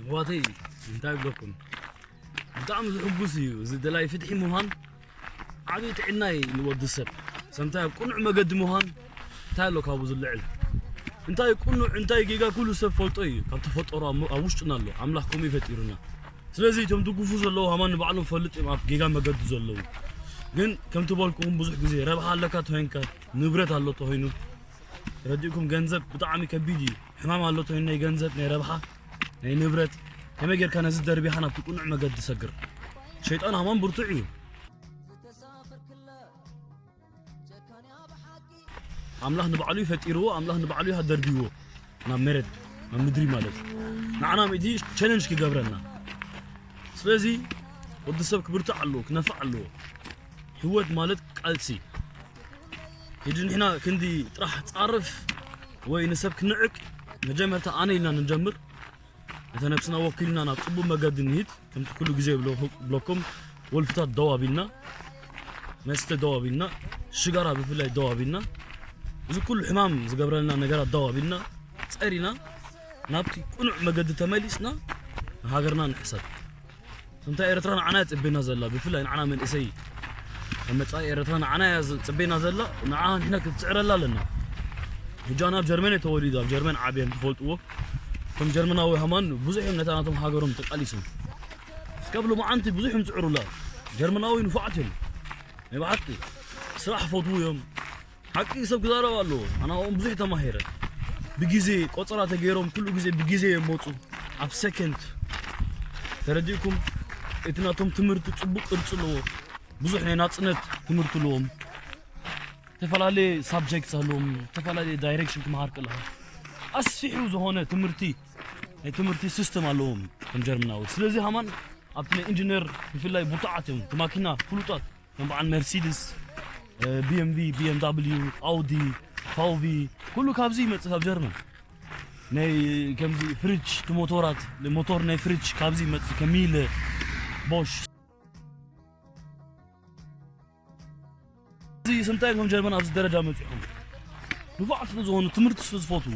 ኣሕዋተይ እንታይ ይብለኩም፣ ብጣዕሚ ዝሕጉስ እዩ እዚ ደላይ ፍትሒ ምዃን። ዓብዪ ጥዕና እዩ ንወዲ ሰብ። ሰምታይ ኣብ ቅኑዕ መገዲ ምዃን እንታይ ኣሎ ካብኡ ዝልዕል? እንታይ ቅኑዕ እንታይ ጌጋ ኩሉ ሰብ ፈልጦ እዩ። ካብ ተፈጠሮ ኣብ ኣብ ውሽጥና ኣሎ። ኣምላኽ ከምኡ እዩ ፈጢሩና። ስለዚ እቶም ድጉፉ ዘለዉ ሃማን ንባዕሎም ፈልጥ እዮም ኣብ ጌጋ መገዲ ዘለዉ። ግን ከምቲ በልኩኹም ብዙሕ ግዜ ረብሓ ኣለካ ተኾይንካ፣ ንብረት ኣሎ ተኾይኑ፣ ረዲእኩም ገንዘብ ብጣዕሚ ከቢድ እዩ። ሕማም ኣሎ ተኾይኑ ናይ ገንዘብ ናይ ረብሓ ናይ ንብረት ከመይ ጌርካ ነዚ ደርቢኻ ናብቲ ቅኑዕ መገዲ ሰግር። ሸይጣን ሃማን ብርቱዕ እዩ። ኣምላኽ ንባዕሉ እዩ ፈጢርዎ፣ ኣምላኽ ንባዕሉ እዩ ደርቢዎ ናብ መሬት ናብ ምድሪ ማለት እዩ። ንዓና ምእቲ ቸለንጅ ክገብረና። ስለዚ ወዲ ሰብ ክብርታዕ ኣለዎ፣ ክነፍዕ ኣለዎ። ህይወት ማለት ቃልሲ። ሕጂ ንሕና ክንዲ ጥራሕ ጻርፍ ወይ ንሰብ ክንዕቅ መጀመርታ ኣነ ኢልና ንጀምር። እተ ነብስና ወኪልና ናብ ጽቡቅ መገዲ ንሂድ። ከምቲ ኩሉ ግዜ ብለኩ- ብለኩም ወልፍታት ደው ኣቢልና፣ መስተ ደው ኣቢልና፣ ሽጋራ ብፍላይ ደው ኣቢልና፣ እዚ ኩሉ ሕማም ዝገብረልና ነገራት ደው ኣቢልና ጸሪና ናብቲ ቅኑዕ መገዲ ተመሊስና ንሃገርና ንሕሰብ። እንታ ኤርትራ ንዓና እያ ጽቤና ዘላ፣ ብፍላይ ንዓና መንእሰይ ኣብ መጻኢ ኤርትራ ንዓና እያ ዝ- ጽቤና ዘላ። ንዓ ንሕና ክትስዕረላ ኣለና። ሕጂ ኣነ ኣብ ጀርመን እየ ተወሊዱ፣ ኣብ ጀርመን ዓብየ ትፈልጥዎ። ከም ጀርመናዊ ሃማን ብዙሕ እዮም ነታ ናቶም ሃገሮም ተቃሊሶም። እስካብ ሎማዓንቲ ብዙሕ እዮም ዝጽዕሩላ። ጀርመናዊ ንፉዓት እዮም። ናይ ብሓቂ ስራሕ ፈትዉ እዮም። ሓቂ ሰብ ክዛረብ ኣለዎ። ኣነ ኣብኦም ብዙሕ ተማሂረ። ብግዜ ቆጸራ ተገይሮም ኩሉ ግዜ ብግዜ እዮም መጹ። ኣብ ሰከንድ ተረዲእኩም። እቲ ናቶም ትምህርቲ ጽቡቅ ቅርጺ ኣለዎ። ብዙሕ ናይ ናጽነት ትምህርቲ ኣለዎም። ዝተፈላለየ ሳብጀክት ኣለዎም። ዝተፈላለየ ዳይሬክሽን ክመሃር ከለኻ ኣስፊሑ ዝኾነ ትምህርቲ ናይ ትምህርቲ ሲስተም ኣለዎም ከም ጀርመናዊ። ስለዚ ሃማን ኣብቲ ናይ ኢንጂነር ብፍላይ ብርቱዓት እዮም። እቲ ማኪና ፍሉጣት ከም በዓል መርሲድስ፣ ቢ ኤም ቪ፣ ቢ ኤም ዳብሊዩ፣ ኣውዲ፣ ፋውቪ ኩሉ ካብዚ ይመጽእ ካብ ጀርመን። ናይ ከምዚ ፍሪጅ እቲ ሞቶራት ሞቶር ናይ ፍሪጅ ካብዚ ይመጽእ ከሚለ ቦሽ። እዚ ስንታይ እዮም ጀርመን ኣብዚ ደረጃ መጺኦም? ንፉዓት ስለ ዝኾኑ ትምህርቲ ስለ ዝፈትዉ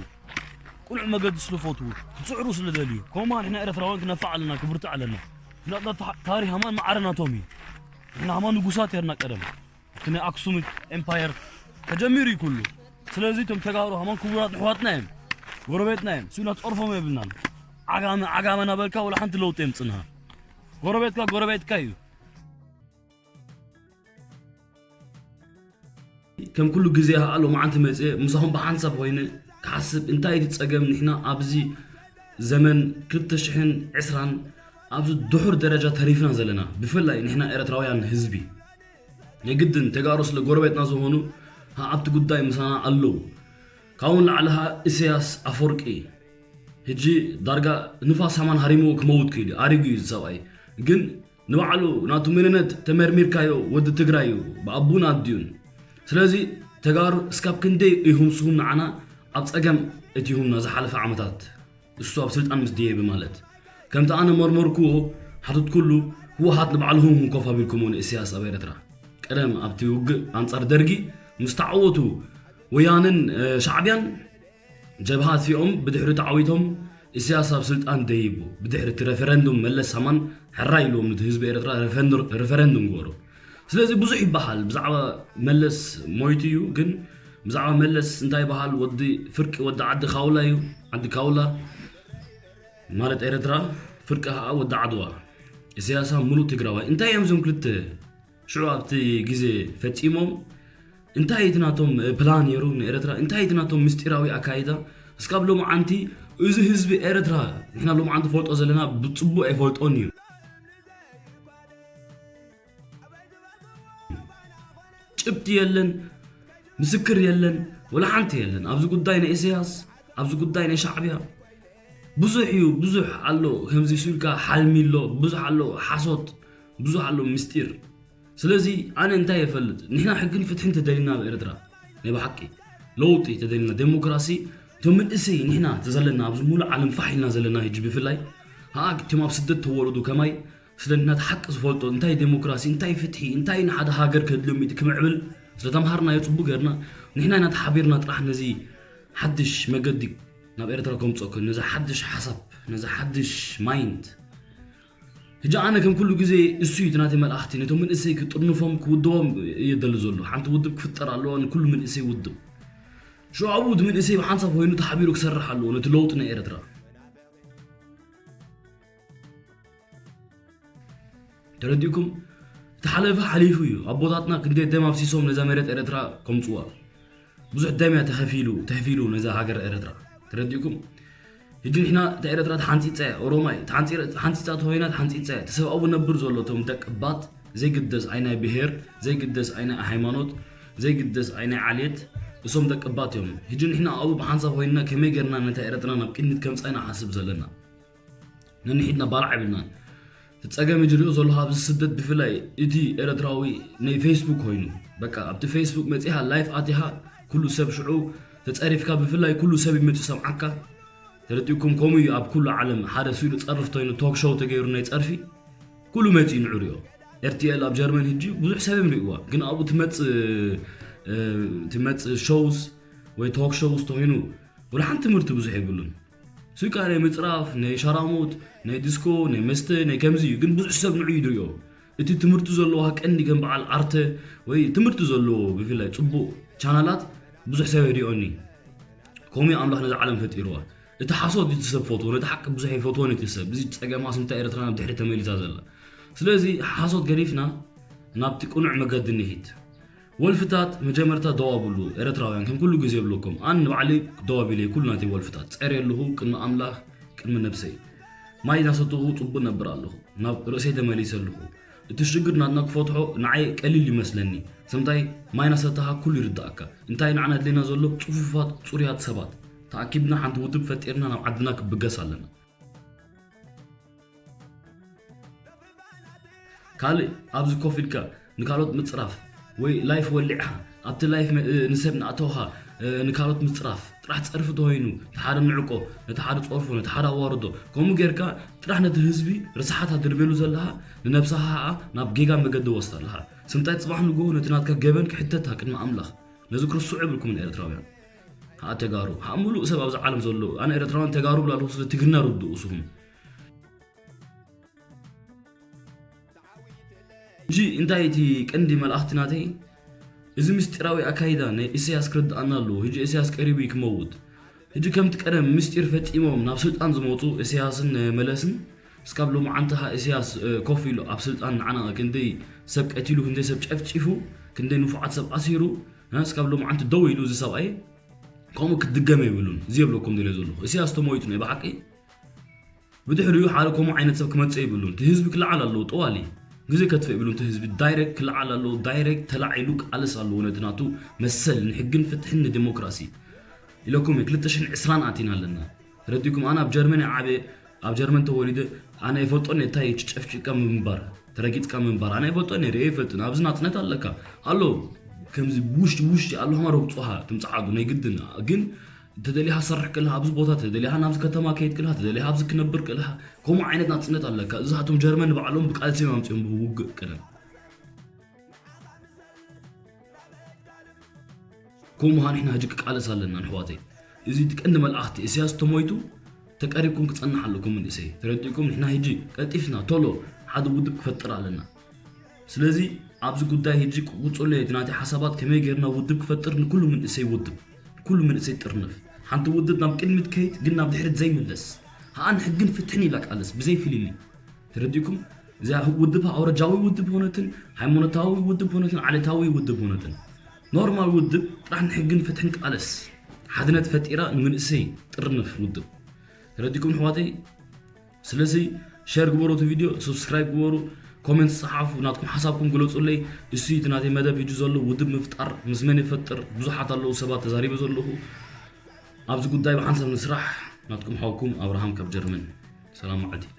ቅኑዕ መገዲ ስለ ዝፈትዉ ክጽዕሩ ስለ ደልዩ ከማ ንሕና ኤርትራውያን ክነፋዕ ኣለና ክብርትዕ ኣለና። ምክንያቱ ታሪኽ ሃማን ማዕረ ናቶም እዩ። ንሕና ሃማን ንጉሳት የርና ቀደም እቲ ናይ ኣክሱም ኤምፓየር ተጀሚሩ እዩ ኩሉ። ስለዚ እቶም ተጋሩ ሃማን ክቡራት ንሕዋትና እዮም። ጎረቤትና እዮም። ስብና ትጸርፎም የብልናን። ዓጋመ ዓጋመ ናበልካ ወላ ሓንቲ ለውጢ የምጽንሃ። ጎረቤትካ ጎረቤትካ እዩ። ከም ኩሉ ግዜ ኸኣ ሎማዓንቲ መጽየ ምሳኹም ብሓንሳብ ኮይነ ክሓስብ እንታይ እቲ ጸገም ንሕና ኣብዚ ዘመን ክልተ ሽሕን ዕስራን ኣብዚ ድሑር ደረጃ ተሪፍና ዘለና ብፍላይ ንሕና ኤርትራውያን ህዝቢ ናይ ግድን ተጋሩ ስለ ጎረቤትና ዝኾኑ ኣብቲ ጉዳይ ምሳና ኣለዉ። ካብኡ ንላዕሊ ኸኣ ኢሳያስ ኣፈወርቂ ሕጂ ዳርጋ ንፋስ ሃማን ሃሪምዎ ክመውት ክኢሉ ኣሪጉ እዩ እዚ ሰብኣይ ግን ንባዕሉ ናቱ መንነት ተመርሚርካዮ ወዲ ትግራይ እዩ ብኣቡን ኣዲኡን። ስለዚ ተጋሩ እስካብ ክንደይ ኢኹም ንስኹም ንዓና ኣብ ጸገም እቲኹምና ዝሓለፈ ዓመታት እሱ ኣብ ስልጣን ምስ ድየበ ማለት ከምቲ ኣነ መርመርክዎ ሓትት ኩሉ ህወሓት ንባዕልኹም ኮፍ ኣቢልኩሞ ንእስያስ ኣብ ኤርትራ ቀደም ኣብቲ ውግእ ኣንጻር ደርጊ ምስ ተዓወቱ ወያንን ሻዕብያን ጀብሃ ኣጥፊኦም ብድሕሪ ተዓዊቶም ኢሳያስ ኣብ ስልጣን ደይቡ ብድሕሪ እቲ ረፈረንዱም መለስ ሳማን ሕራይ ኢልዎም ነቲ ህዝቢ ኤርትራ ረፈረንዱም ገበሮ። ስለዚ ብዙሕ ይበሃል ብዛዕባ መለስ ሞይቱ እዩ ግን ብዛዕባ መለስ እንታይ ይበሃል ወዲ ፍርቂ ወዲ ዓዲ ካውላ እዩ ዓዲ ካውላ ማለት ኤርትራ ፍርቂ ከዓ ወዲ ዓድዋ ኢሳያስ ሙሉእ ትግራዋይ እንታይ እዮም እዞም ክልተ ሽዑ ኣብቲ ግዜ ፈጺሞም እንታይ እቲ ናቶም ፕላን ነይሩ ንኤርትራ እንታይ እቲ ናቶም ምስጢራዊ ኣካይዳ እስካብ ሎማዓንቲ እዚ ህዝቢ ኤርትራ ንሕና ሎማዓንቲ ፈልጦ ዘለና ብጽቡቅ ኣይፈልጦን እዩ ጭብጢ የለን ምስክር የለን ወላ ሓንቲ የለን ኣብዚ ጉዳይ ናይ ኢሳያስ ኣብዚ ጉዳይ ናይ ሻዕብያ ብዙሕ እዩ ብዙሕ ኣሎ ከምዚ ሱልካ ሓልሚ ኣሎ ብዙሕ ኣሎ ሓሶት ብዙሕ ኣሎ ምስጢር ስለዚ ኣነ እንታይ የፈልጥ ንሕና ሕግን ፍትሕን ተደሊና ኣብ ኤርትራ ናይ ብሓቂ ለውጢ ተደሊና ዴሞክራሲ እቶም መንእሰይ ንሕና ተዘለና ኣብዚ ሙሉእ ዓለም ፋሕ ኢልና ዘለና ሕጂ ብፍላይ ሀኣ እቶም ኣብ ስደት ተወለዱ ከማይ ስለ ናት ሓቂ ዝፈልጦ እንታይ ዴሞክራሲ እንታይ ፍትሒ እንታይ ንሓደ ሃገር ከድልዮም ኢቲ ክምዕብል ስለ ተምሃርናዮ ጽቡቅ ገርና ንሕና ኢና ተሓቢርና ጥራሕ ነዚ ሓድሽ መገዲ ናብ ኤርትራ ከምጽኦ ነዚ ሓድሽ ሓሳብ ነዚ ሓድሽ ማይንድ። ሕጂ ኣነ ከም ኩሉ ግዜ እሱ እዩ እቲ ናተይ መልኣኽቲ፣ ነቶም መንእሰይ ክጥርንፎም ክውድቦም እየ ደሊ ዘሎ። ሓንቲ ውድብ ክፍጠር ኣለዎ፣ ንኩሉ መንእሰይ ውድብ። ሽዑ ኣብኡ እቲ መንእሰይ ብሓንሳብ ኮይኑ ተሓቢሩ ክሰርሕ ኣለዎ ነቲ ለውጢ ናይ ኤርትራ። ተረዲእኩም? እቲ ሓለፈ ሓሊፉ እዩ። ኣቦታትና ክንደይ ደም ኣፍሲሶም ነዛ መሬት ኤርትራ ከምፅዋ። ብዙሕ ደም እያ ተኸፊሉ ተኸፊሉ ነዛ ሃገር ኤርትራ። ተረዲእኩም? ሕጂ ንሕና እታ ኤርትራ ተሓንፂፃ እያ፣ ኦሮማይ ተሓንፂረ- ተሓንፂፃ ተኾይና ተሓንፂፃ እያ። እቲ ሰብኣዊ ነብር ዘሎ እቶም ደቂ ባት ዘይግደስ ኣይናይ ብሄር ዘይግደስ ኣይናይ ሃይማኖት ዘይግደስ ኣይናይ ዓሌት እሶም ደቂ ባት እዮም። ሕጂ ንሕና ኣብኡ ብሓንሳብ ኮይንና ከመይ ጌርና ነታ ኤርትራ ናብ ቅድሚት ከምፃ ኢና ሓስብ ዘለና። ነንሒድና ባልዓ ይብልናን። እቲ ጸገም ሕጂ ሪኦ ዘለኹ ኣብዚ ስደት ብፍላይ እቲ ኤረትራዊ ናይ ፌስቡክ ኮይኑ በቃ ኣብቲ ፌስቡክ መጺኻ ላይፍ ኣቲኻ ኩሉ ሰብ ሽዑ ተጸሪፍካ ብፍላይ ኩሉ ሰብ ይመጽእ ሰምዓካ። ተረዲእኩም ከምኡ እዩ ኣብ ኩሉ ዓለም ሓደ ስኢሉ ጸርፍ ተይኑ ቶክ ሾው ተገይሩ ናይ ጸርፊ ኩሉ መጺኡ ንዑ ሪኦ። ኤርቲኤል ኣብ ጀርመን ሕጂ ብዙሕ ሰብ እዮም ሪእዋ ግን ኣብኡ ትመጽእ ትመጽእ ሾውስ ወይ ቶክ ሾውስ ተኾይኑ ወላ ሓንቲ ትምህርቲ ብዙሕ የብሉን። ሱቃ ናይ ምጽራፍ ናይ ሸራሙት ናይ ዲስኮ ናይ መስተ ናይ ከምዚ እዩ ግን ብዙሕ ሰብ ንዑ ይድሪኦ። እቲ ትምህርቲ ዘለዋ ቀንዲ ከም በዓል ኣርተ ወይ ትምህርቲ ዘለዎ ብፍላይ ጽቡቕ ቻናላት ብዙሕ ሰብ የሪኦኒ። ከምኡ ኣምላኽ ነዚ ዓለም ፈጢርዋ። እቲ ሓሶት እቲ ሰብ ፈትዎ ነቲ ሓቂ ብዙሕ ይፈትዎ ነቲ ሰብ እዚ ጸገማ ስምታ ኤርትራ ናብ ድሕሪ ተመሊሳ ዘላ። ስለዚ ሓሶት ገዲፍና ናብቲ ቅኑዕ መገዲ ንሂድ። ወልፍታት መጀመርታ ደው ኣብሉ ኤረትራውያን ከም ኩሉ ግዜ ይብለኩም ኣን ንባዕሊ ክደው ኣቢለ ኩሉ ናተይ ወልፍታት ጸር ኣለኹ ቅድሚ ኣምላኽ ቅድሚ ነብሰይ ማይ ናሰተኹ ጽቡቅ ነብር ኣለኹ ናብ ርእሰይ ተመሊሰ ኣለኹ እቲ ሽግር ናትና ክፈትሖ ንዓይ ቀሊል ይመስለኒ ስምታይ ማይ ናሰተኻ ኩሉ ይርዳእካ እንታይ ንዓና ድሌና ዘሎ ጽፉፋት ጽሩያት ሰባት ተኣኪብና ሓንቲ ውድብ ፈጢርና ናብ ዓድና ክብገስ ኣለና። ካልእ ኣብዚ ኮፍ ኢልካ ንካልኦት ምጽራፍ ወይ ላይፍ ወሊዕኻ ኣብቲ ላይፍ ንሰብ ንኣተውኻ ንካልኦት ምጽራፍ ጥራሕ ጸርፊ ተኾይኑ ነቲ ሓደ ንዕቆ ነቲ ሓደ ጸርፎ ነቲ ሓደ ኣዋርዶ ከምኡ ጌርካ ጥራሕ ነቲ ህዝቢ ርስሓት ኣድርቤሉ ዘለኻ ንነብስኻ ኸኣ ናብ ጌጋ መገዲ ወስዳ ኣለኻ ስምጣይ ጽባሕ ንግሆ ነቲ ናትካ ገበን ክሕተታ ቅድሚ ኣምላኽ ነዚ ክርስዑ የብልኩምን ኤርትራውያን ኸኣ ተጋሩ ኸኣ ምሉእ ሰብ ኣብዚ ዓለም ዘሎ ኣነ ኤርትራውያን ተጋሩ ብላ ኣለኹ ስለ ትግርኛ ርድኡ እስኹም ሕጂ እንታይ እቲ ቀንዲ መልኣኽቲ ናተይ እዚ ምስጢራዊ ኣካይዳ ናይ ኢሳያስ ክርድኣና ኣለዎ ሕጂ ኢሳያስ ቀሪቡ እዩ ክመውት ሕጂ ከምቲ ቀደም ምስጢር ፈጺሞም ናብ ስልጣን ዝመፁ ኢሳያስን መለስን እስካብ ሎማዓንቲ ኸኣ ኢሳያስ ኮፍ ኢሉ ኣብ ስልጣን ንዓና ክንደይ ሰብ ቀቲሉ ክንደይ ሰብ ጨፍጪፉ ክንደይ ንፉዓት ሰብ ኣሲሩ እስካብ ሎማዓንቲ ደው ኢሉ እዚ ሰብኣይ ከምኡ ክትድገም የብሉን እዚ የብለኩም ደልየ ዘለኹ ኢሳያስ ተመዊቱ ናይ ብሓቂ ብድሕሪኡ ሓደ ከምኡ ዓይነት ሰብ ክመጽእ የብሉን። እቲ ህዝቢ ክለዓል ኣለዎ። ጠዋሊ ግዜ ከጥፍእ የብሉን። እቲ ህዝቢ ዳይሬክት ክለዓል ኣለዎ። ዳይሬክት ተላዒሉ ክቃለስ ኣለዎ ነቲ ናቱ መሰል ንሕግን ፍትሕን ንዲሞክራሲ ኢለኩም እየ። ክልተ ሽሕን ዕስራን ኣቲና ኣለና። ተረዲእኩም? ኣነ ኣብ ጀርመን እየ ዓብየ፣ ኣብ ጀርመን ተወሊደ። ኣነ ኣይፈልጦን እየ እንታይ እዩ ጨፍጭፍካ ምንባር፣ ተረጊጽካ ምንባር። ኣነ ኣይፈልጦን እየ፣ ርእየ ኣይፈልጥን። ኣብዚ ናጽነት ኣለካ ኣሎ ከምዚ ብውሽጢ ብውሽጢ ኣለኹማ ረግጹኻ ትምጽዓዱ ናይ ግድን ግን ተደሊኻ ትሰርሕ ከለኻ ኣብዚ ቦታ ተደሊኻ ናብዚ ከተማ ከይድ ከለኻ ተደሊኻ ኣብዚ ክነብር ከለኻ ከምኡ ዓይነት ናፅነት ኣለካ እዛቶም ጀርመን ንባዕሎም ብቃልሲ እዮም ኣምፅኦም ብውግእ ቀደም ከምኡ ኸዓ ንሕና ሕጂ ክቃለስ ኣለና ንሕዋተይ እዚ እቲ ቀንዲ መልኣኽቲ እስያስ ተሞይቱ ተቀሪብኩም ክፀንሕ ኣለኩም መንእሰይ ተረዲእኩም ንሕና ሕጂ ቀልጢፍና ቶሎ ሓደ ውድብ ክፈጥር ኣለና ስለዚ ኣብዚ ጉዳይ ሕጂ ክቁጽሎ እየ እቲ ናተይ ሓሳባት ከመይ ጌርና ውድብ ክፈጥር ንኩሉ መንእሰይ ውድብ ንኩሉ መንእሰይ ጥርንፍ ሓንቲ ውድብ ናብ ቅድሚት ከይድ ግን ናብ ድሕሪት ዘይምለስ ኸኣ ንሕግን ፍትሕን ኢላ ቃለስ ብዘይ ፍልልይ ተረዲእኩም እዚኣ ውድብ ኣውረጃዊ ውድብ ሆነትን ሃይማኖታዊ ውድብ ሆነትን ዓሌታዊ ውድብ ሆነትን ኖርማል ውድብ ጥራሕ ንሕግን ፍትሕን ቃለስ ሓድነት ፈጢራ ንመንእሰይ ጥርንፍ ውድብ ተረዲእኩም ኣሕዋተይ ስለዚ ሸር ግበሩ እቲ ቪድዮ፣ ሰብስክራይብ ግበሩ፣ ኮሜንት ጸሓፉ፣ ናትኩም ሓሳብኩም ግለጹለይ። እሱ እቲ ናተይ መደብ ሕጂ ዘሎ ውድብ ምፍጣር ምስ መን ይፈጥር ብዙሓት ኣለዉ ሰባት ተዛሪበ ዘለኹ። ኣብዚ ጉዳይ ብሓንሳብ ንስራሕ። ናትኩም ሓውኩም ኣብርሃም ካብ ጀርመን። ሰላም መዓልቲ።